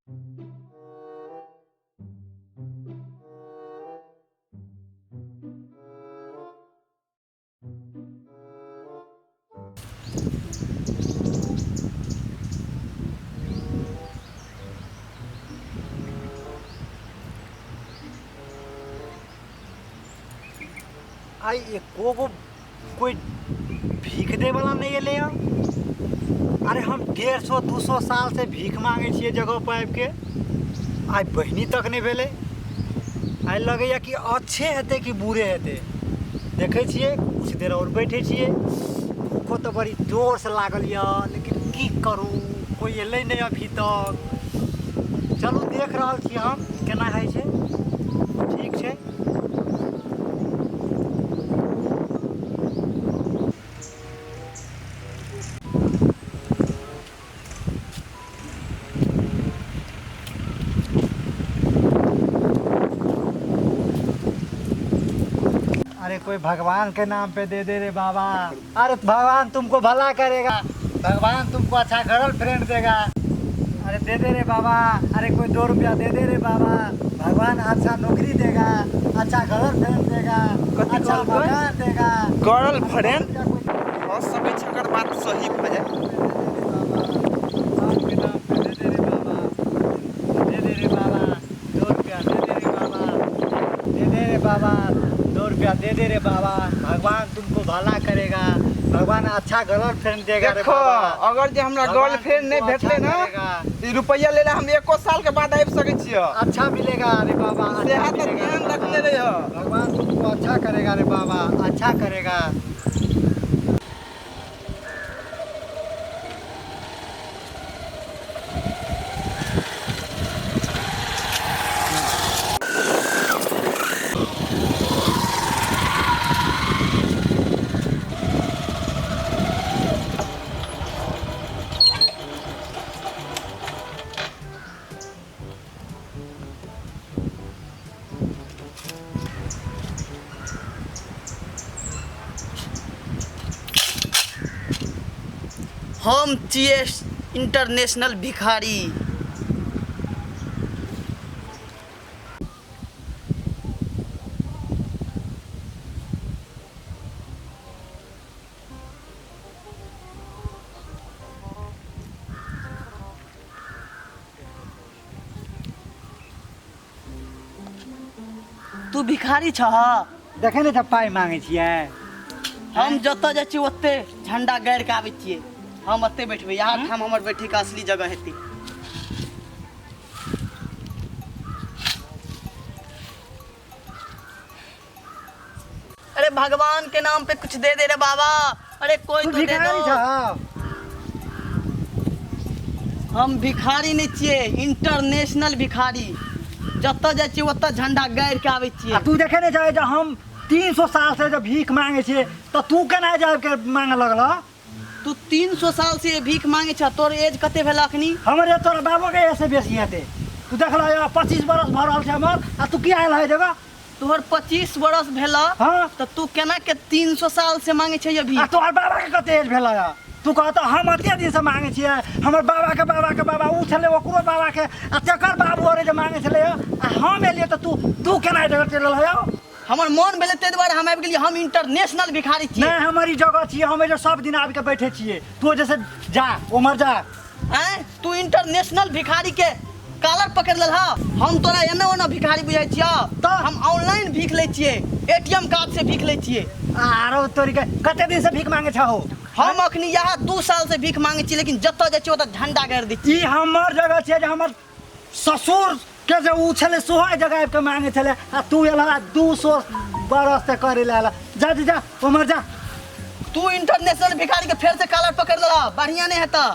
आइ एको गो कोई भीख दै वाला नहि एलै हँ। अरे हम 150 200 साल से भीख मांगै छियै जगह पर आबि के, आइ बहिनी तक नहि भेलै। आइ लगैया कि अच्छे हेतै कि बुरे हेतै। देखै छियै कुछ देर और बैठै छियै। भूखो तऽ बड़ी जोरसँ लागल यऽ, लेकिन की करू, कोइ एलै नहि अभी तक। चलू देख रहल छी हम केना होइ छै। ठीक छै। अरे कोई भगवान के नाम पे दे दे रे बाबा। अरे भगवान तुमको भला करेगा, भगवान तुमको अच्छा गर्लफ्रेंड देगा। अरे दे दे रे बाबा। अरे कोई 2 रुपया दे दे रे बाबा, भगवान अच्छा नौकरी देगा, अच्छा गर्लफ्रेंड देगा, कथी अच्छा कहलकै? मकान देगा। गर्लफ्रेंड हो सकै छै अगर बात सही भऽ जाय। भगवान के नाम पे दे दे रे बाबा, दे दे रे बाबा, 2 रुपया दे दे रे बाबा, दे दे रे बाबा, 2 रुपया दे दे रे बाबा, भगवान तुमको भला करेगा, भगवान अच्छा गर्लफ्रेंड देगा रे देखो बाबा। अगर जे हमरा भगवान गर्लफ्रेंड नहि तुमको भेटलै अच्छा ने, करेगा। ई रुपैआ लेला हम एको साल के बाद आबि सकै छियै। अच्छा मिलेगा रे बाबा, अच्छा सेहा तऽ मिलेगा ध्यान रे रखने बाबा। रहिह। भगवान तुमको अच्छा करेगा रे बाबा, अच्छा करेगा। हम छियै इंटरनेशनल भिखारी। तू भिखारी छह? देखे नहि छ पाइ मांगै छियै। हम जतऽ जाइ छियै ओते झंडा गाड़ि के आबै छियै। हम ओते बैठबै, यहाँ ठाम हमर बैठे के असली जगह हेतै। अरे भगवान के नाम पे कुछ दे दे रे बाबा। अरे कोई तू तो दे भिखारी दो। छह? हम भिखारी नहीं छियै, इंटरनेशनल भिखारी। जतऽ जाइ छियै ओतऽ झंडा गाड़ि के आबै छियै। आ तू देखे नहि छै जे हम 300 साल से जे भीख मांगे छियै, तऽ तू केना जाय के मांगे लगल? तू 300 साल से भीख मांगे छ, तोर एज कते भेल अखनी? हमर एज तोरा बाबो के एज से बेसी हेतै। तू देखल 25 बरस भऽ रहल छै हमर, आ तू किया आयल है जगह? तोहर 25 बरस भेल। हाँ। तऽ तू केना के 300 साल से मांगे छै अभी? आ तोहर बाबा के कते एज भेल है? तू कहत हम अते दिन से मांगे छियै, हमर बाबा के बाबा के बाबा उ छलै, ओकरो बाबा के आ तेकर बाबू अरे जे मांगे छलै, आ हम एलियै तऽ तू तू केना एहि जगह चलि एलह यौ? हमर मन भेलै ताहि दुआरे हम आबि गेलियै। हम इंटरनेशनल भिखारी छियै। नहि, हमर ई जगह छियै, हम एहिजे सब दिन आबि के बैठे छियै। तू जैसे जा उम्हर जा। आँय, तू इंटरनेशनल भिखारी के कालर पकड़ि लेलह? हम तोरा एना ओना भिखारी बुझै छियौ? तऽ? हम ऑनलाइन भीख लै छियै, एटीएम कार्ड से भीख लै छियै। आरो तोरी के कते दिन से भीख मांगे छहो? हम अखनी यहाँ 2 साल से भीख मांगे छियै, लेकिन जतऽ जाइ छियै ओतऽ झंडा गाड़ि दै छियै। ई हमर जगह छियै, जे हमर ससुर के जे उ छलै सेहो एहि जगह आबि के मांगे छलै, आ तू एलह 200 बरस से करे लए एलह। जा जा जा उम्हर जा। तू इंटरनेशनल भिखारी के फेर से कालर पकड़ लेलह, बढ़िया नहीं हेतऽ।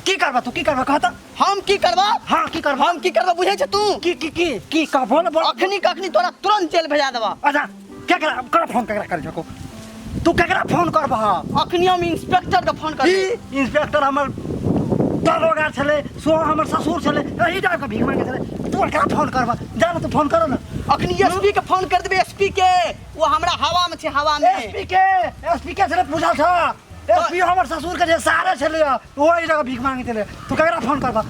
की करबा तू, की करबा कह तऽ? हम की करबा? हाँ, की करबा? हम की करबा बुझै छ तू? की की की की कह, बोल बोल। अखनी कखनी तोरा तुरंत जेल भेजा देबा। अच्छा, केकरा कर फोन, केकरा कर छको तू, केकरा फोन करबह? अखनी हम इंस्पेक्टर के फोन करबै। ई इंस्पेक्टर हमर दरोगा छलै, सो हमर ससुर छलै, एही जाके के भीख मांगे छलै। तू केकरा फोन करबह? जा ने तू फोन करो ने। अखनी एसपी के फोन कर देबै, एसपी के। वो हमरा हवा में छै, हवा में। एसपी के, एसपी के छलै बुझल छ? एसपी हमर ससुर के जे सारे छलै ओ एहि जगह भीख मांगे छलै। तू केकरा फोन करबा?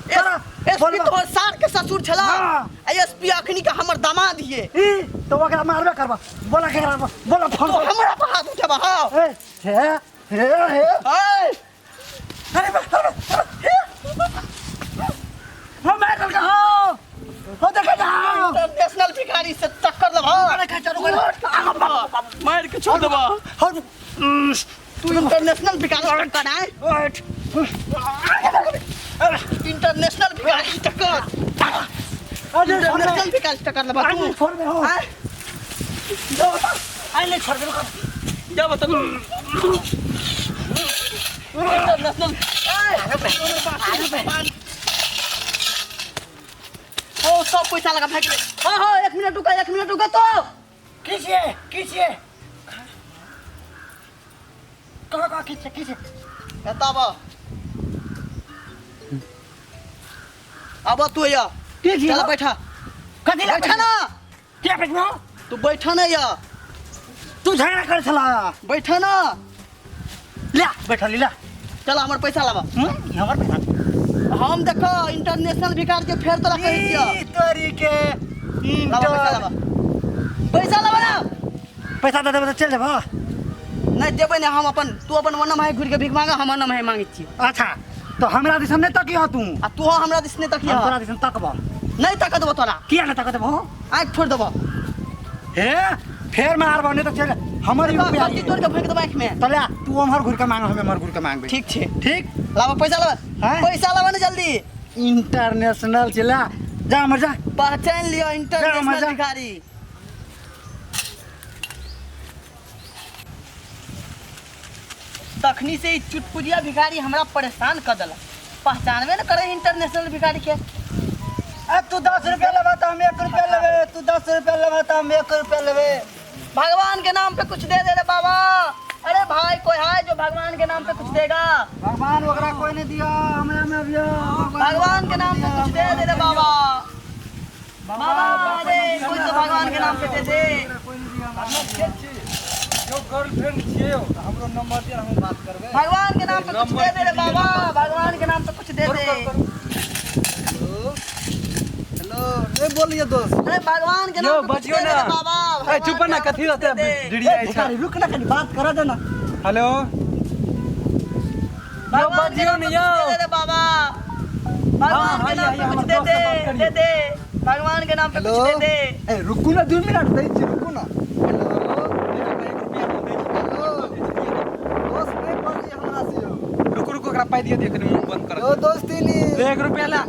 एसपी तोहर सार के ससुर छला। हाँ। आ एसपी अखनी के हमर दामाद हिए। ई तो ओकरा मारबे करबा। बोला केकरा, बोला फोन तो हमरा पर हाथ उठेबा? हाँ। ए हे हे हे। ए अरे बा, अरे बा, हम मार देलकै। हो हो, देखै जा। इंटरनेशनल भिखारी से टक्कर लेबा? अरे खा, चलू, चलू। मार के छोड़ देबा। हो। तू इंटरनेशनल भिखारी से टक्कर आए? उठ। इंटरनेशनल भिखारी से टक्कर, अरे इंटरनेशनल भिखारी से टक्कर लेबा तू? छोड़ दे हो। आए? आई नहीं, छोड़ दे, रुको। जा बता इंटरनेशनल। ओ सब पैसा लगा फेंक दे। हाँ हाँ, एक मिनट रुका, एक मिनट रुका। तो की छियै, की छियै? कहाँ कहाँ, की छियै, की छियै? एतऽ आब, आब तू या। की छियै? चल बैठा। कथी लए? बैठा ना। के बैठबो? तू बैठा ना या। तू झगड़ा करै छला। बैठा ना। ले बैठली, ले। चल, हमर पैसा लाबा। हमर पैसा? हम देखो इंटरनेशनल भिखार के फेर तोरा कहै छियौ। ई तोरी के। लाबा पैसा, लाबा पैसा, लाबा ना। पैसा दे देबै तऽ चलि जेबह? नहि देबै ने हम अपन। तू अपन वनम है घुरि के भीख मांगा, हम वनम है मांगै छियै। अच्छा, तो हमरा दिसन नहि तकिह तू। आ तू हमरा दिस नहि तकिह। हम तोरा दिसन तकबह। नहि तक देबो तोरा। किया नहि तक देबहो? आँखि फोड़ि देबो। हे, फेर मारबह, नहि तऽ चलि हमर ई रुपया। सब्जी तोड़ि के फेंक देबो आँखिमे। तऽ ले, तू ओम्हर घुरि कऽ मांग, हम एम्हर घुरि कऽ मांगबै। ठीक छै। ठीक। लाबा पैसा, लाबा। हैं? पैसा लाबा ने जल्दी। इंटरनेशनल छै, ले जा हमर, जा। पहचान लियो इंटरनेशनल जा। भिखारी। तखनी से ई चुटपुजिया भिखारी हमरा परेशान कर देलक। पहचानबे न करे इंटरनेशनल भिखारी के। ए, तू 10 रुपया लेबह तऽ हम 1 रुपया लेबै। तू 10 रुपया लेबह तऽ हम 1 रुपया लेबै। भगवान के नाम पे कुछ दे दे रे बाबा। अरे भाई, कोई है जो भगवान के नाम पे कुछ देगा? भगवान ओकरा कोई नहीं दिया, हमरा में अभी भगवान के नाम पे कुछ दे दे रे बाबा। बाबा अरे, कोई तो भगवान के नाम पे दे दे। कोई नहीं दिया। जो गर्लफ्रेंड छियै यौ, तऽ हमरो नंबर दिअ, हम बात करबै। भगवान के नाम पे कुछ दे दे रे बाबा। भगवान के नाम पे कुछ दे दे। हेलो, नहीं बोलिए दोस्त। अरे, भगवान के यौ, नाम पे कुछ बजियौ दे दे ना। रे बाबा। ए, चुप भगवान ना, के नाम कथी पे कुछ रहतै दे दे। डिरियाइ छै। भिखारी, रुक ना, कनी बात करा दे ना। हेलो। भगवान के बजियौ नाम ने पे यौ। कुछ दे दे रे बाबा। भगवान हाँ, के नाम हाँ, पे हमर कुछ दे दोस्त दे। से बात करियौ। दे दे, भगवान के नाम पे कुछ दे दे। ए, रुकू ना, 2 मिनट दै छी, रुकू ना। हेलो। हेलो दोस्त, नहीं बोलिए हमरा से यौ। रुकू रुकू, ओकरा पाइ दिअ, दिअ कनि, मुँह बंद कर। यो दोस्ती। ले 1 रुपया ला।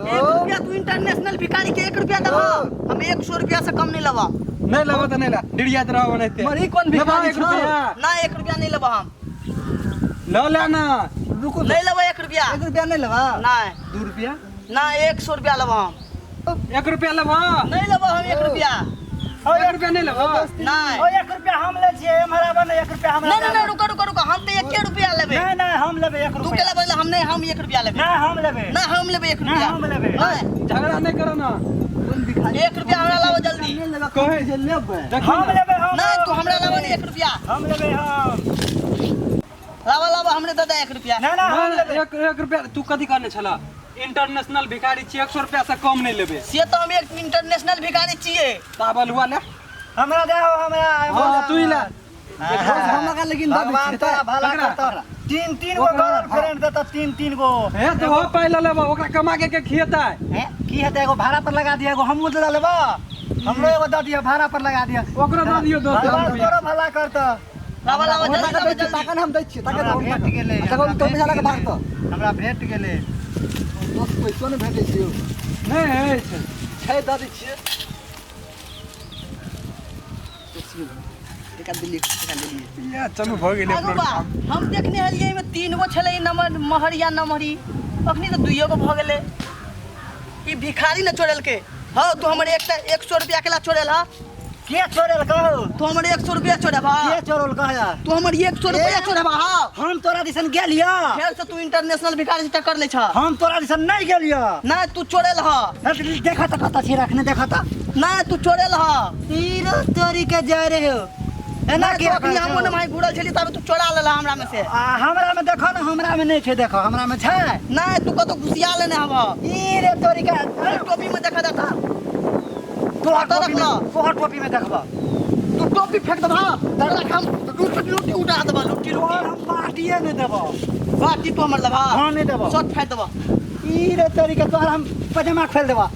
एक रुपया? तू इंटरनेशनल भिखारी के 1 रुपया देबा? हम 100 रुपया से कम नहीं लेबा। नहीं लेबो तऽ नहीं ला, डिरियाइत रहब ओनाहिते। मरी कोन लेबा भिखारी एक छौ? रुपया। ना, 1 रुपया नहीं लेबा हम। ल ले ना। रुकू। नहीं लेबा 1 रुपया। 1 रुपया नहीं लेबा? नहीं। 2 रुपया? ना, 100 रुपया लेबा हम। 1 रुपया लेबा? नहीं लेबा हम 1 रुपया। 1 रुपया नहीं लेबा? नहीं। ओ, 1 रुपया हम लै छियै, एम्हर आबऽ ने, 1 रुपया हमरा। नहीं नहीं नहीं, रुको रुको रुको, हम तो एक रुपया लेबे। नहीं नहीं, हम लेबै एक तू रुपया। के लेबै? हम नहीं, हम 1 रुपया लेबे। नहीं, हम लेबै। ना, हम लेबे 1 नहीं, रुपया। हम लेबै। नहीं। झगड़ा नहीं करो ना। कोन भिखारी? 1 रुपया हमरा लाबो जल्दी। नहीं लेबा? कहे। जे लेबै। देखी हम ना। लेबै हम। नहीं, तू हमरा लाबो नहीं 1 रुपया। हम लेबै हम। लाबो लाबो, हमरे दे दे 1 रुपया। ना ना, हम ना, लेबै। एक एक रुपया। तू कथी कहने छला? इंटरनेशनल भिखारी छी, 100 रुपया से कम नहीं लेबे। से तो हम एक इंटरनेशनल भिखारी छियै। ताबल हुआ ले। हमरा दे, हमरा। हाँ, तू ही ले। हमरा लेकिन दऽ दै भगवान छियै। तोरा भला ककरा? करतौ। तीन तीन गो ओकरा, गर्लफ्रेंड देतौ, तीन तीन गो। हे, तो हो पाइ लऽ लेबो, ओकरा कमा के के खियेतै? हैं? की हेतै? एगो भाड़ा पर लगा दिया, एगो हमहूँ दऽ लेबो। हमरो एगो दऽ दिअ, भाड़ा पर लगा दिअ। ओकरो दऽ दियौ दोस्त। भगवान रुपया। तोरो भला करतौ। लाबो लाबो जल्दी, टाका लाबो दै छियै। जल्दी। टाका ने हम दै छियै, टाका हमरा दऽ। भेट गेलै। अच्छा, हमरा तो पैसा भेट लऽ कऽ गेलै। भागतौ। हमरा भेट गेलै। दोस्त, पैसो नहि भेटै छै यौ। नहीं अछि। छै, दऽ दै छियै। टाका देलियै, टाका देलियै। या, चलू, भऽ गेलै आगू अपना बा काम। हम देखने हलियै एहिमे तीन गो छलै नमहर महरिया नमहरी, अखनी तऽ दुइयो गो भऽ गेलै। ई भिखारी ने चोरेलकै। हौ, तू हमर एकटा 100 रुपया केला चोरेल हा? के चोरेल कहू? तू हमर 100 रुपया चोरेबा? के चोरल कह यार? तू हमर 100 रुपया चोरेबा? हा। हम तोरा दिसन गेलियो? फेर से तू इंटरनेशनल भिखारी से टक्कर लै छ। हम तोरा दिसन नहीं गेलियो। नहीं, तू चोरेल हा। देखा तऽ कतऽ छी रखने, देखा तऽ। नहीं, तू चोरेल हा। तीरो तोरी के जा रहे हो। एना नहि, किया तू अखनी करै हमो छौ? ने माय घुरल छली ताबे तू चोरा लेला हमरा में से। आ हमरा में देखो ने, हमरा में नहीं छै, देखो हमरा में छै। नहीं तू कतौ घुसिया लेने हब। ई रे तोरी का टोपी में देखा जाता। तोहर कतऽ टोपी में, रखलह? तोहर टोपी में देखबा। तू टोपी फेंक देबा, तोरा हम लूटी लूटी उड़ा देबा, लूटी तोहर लूटी। हम बाटिए नहीं देबो। बाटी तू हमर देबा। हाँ, नहीं देबो। शर्ट फाड़ि देबा। ई रे तोरी के तोहर हम पजामा खोल देबा।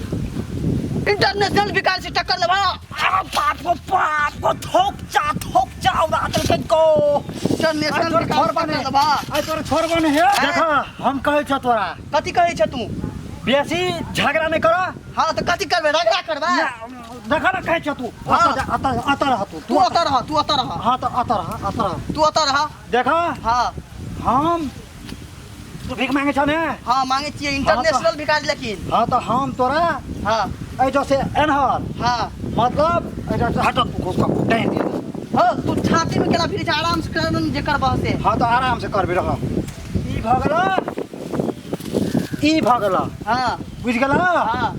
इंटरनेशनल विकास से टक्कर लेबा। आ बाप को बाप को थोक चा थोक चा उड़ा देलकै को। इंटरनेशनल आइ तोर विकास छोड़बा टक्कर नहि। लेबा। आइ तोर छोड़बो नहि हे। देखो हम कहै छौ तोरा। कथी कहै छ तू? बेसी झगड़ा नहि कर। हाँ तो कथी करबे? रगड़ा करबे? देखो ना कहै छौ तू। हाँ। अतऽ जा, अतऽ रह तू। तू अतऽ रह, तू अतऽ रह। हाँ तो अतऽ रह, अतऽ रह। तू अतऽ रह। देखो। हाँ। हम तू भीख मांगे छौ ने? हाँ मांगे छियै इंटरनेशनल भिखारी लेकिन। हाँ तो हम तोरा हाँ। एहिठाम से एनहर। हाँ। मतलब एहिठाम से हटत तू घुस कऽ डाहि दिअ। हाँ तू छाती में केना फिरै छै, आराम से कर जे करबह से। हाँ तो आराम से करबे रह। ई भऽ गेल, ई भऽ गेल। हाँ। बुझि गेल? हाँ।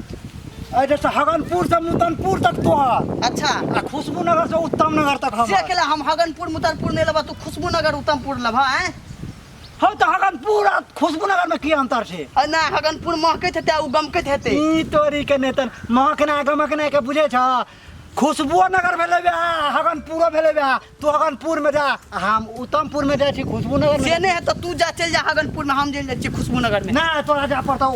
एहिठाम से हगनपुर से मुतनपुर तक तोहर। अच्छा। आ खुशबू नगर से उत्तम नगर तक हमर। से केला हम हगनपुर मुतनपुर नहीं लेबह, तू खुशबू नगर उत्तमपुर लेबह, आँय? हम तऽ हगनपुर आ खुशबू नगर में की अंतर छै? अरे ना, हगनपुर महकैत हेतै आ उ गमकैत हेतै। ई तोरी के नेतन महकना गमकना के बुझै छ? खुशबुओ नगर भेलै बे, हगनपुरो भेलै बे। तू हगनपुर में जा, हम उत्तमपुर में जाइ छी खुशबू नगर में। से नहि हेतौ, तू जा चलि जा हगनपुर में, हम चलि जाइ छी खुशबू नगर में। ना तोरा जा पड़तौ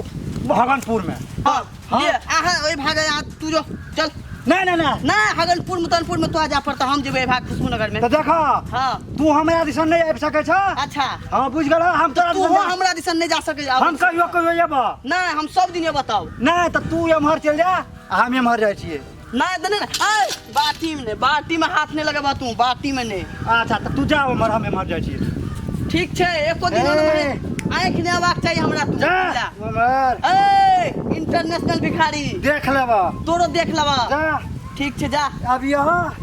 हगनपुर में। हाँ, हाँ। ले, अहाँ ओहि भागे अहाँ तू जो चल। नहीं, नहीं, नहीं। ना, हगनपुर मुतनपुर में तोरा जा पड़तौ, हम जेबै भाग खुशबू नगर में। तऽ देखो, हाँ। तू हमरा दिसन नहीं आबि सकै छ। अच्छा। हाँ बुझि गेलौ, हम तोरा तू दिसन जा- हमरा दिसन नहीं जा सकै। हम कहियो कहियो एबऽ। नहीं, हम सब दिन बताओ। नहीं तऽ तू एम्हर चलि जा, हम एम्हर जाइ छियै। नहीं, देने ना। ऐ, बाटी में नहीं, बाटी में हाथ नहीं लगेबा तू, बाटी में नहीं। अच्छा तऽ तू जा उम्हर, हम एम्हर जाइ छियै। ठीक छै, एको दिन ए। आँखि नहि अयबाक चाही हमरा, तू जा, जा। उम्हर। ए, इंटरनेशनल भिखारी। देख लेबऽ। तोरो देख लेबऽ। जा। ठीक छै, जा। अब यहाँ।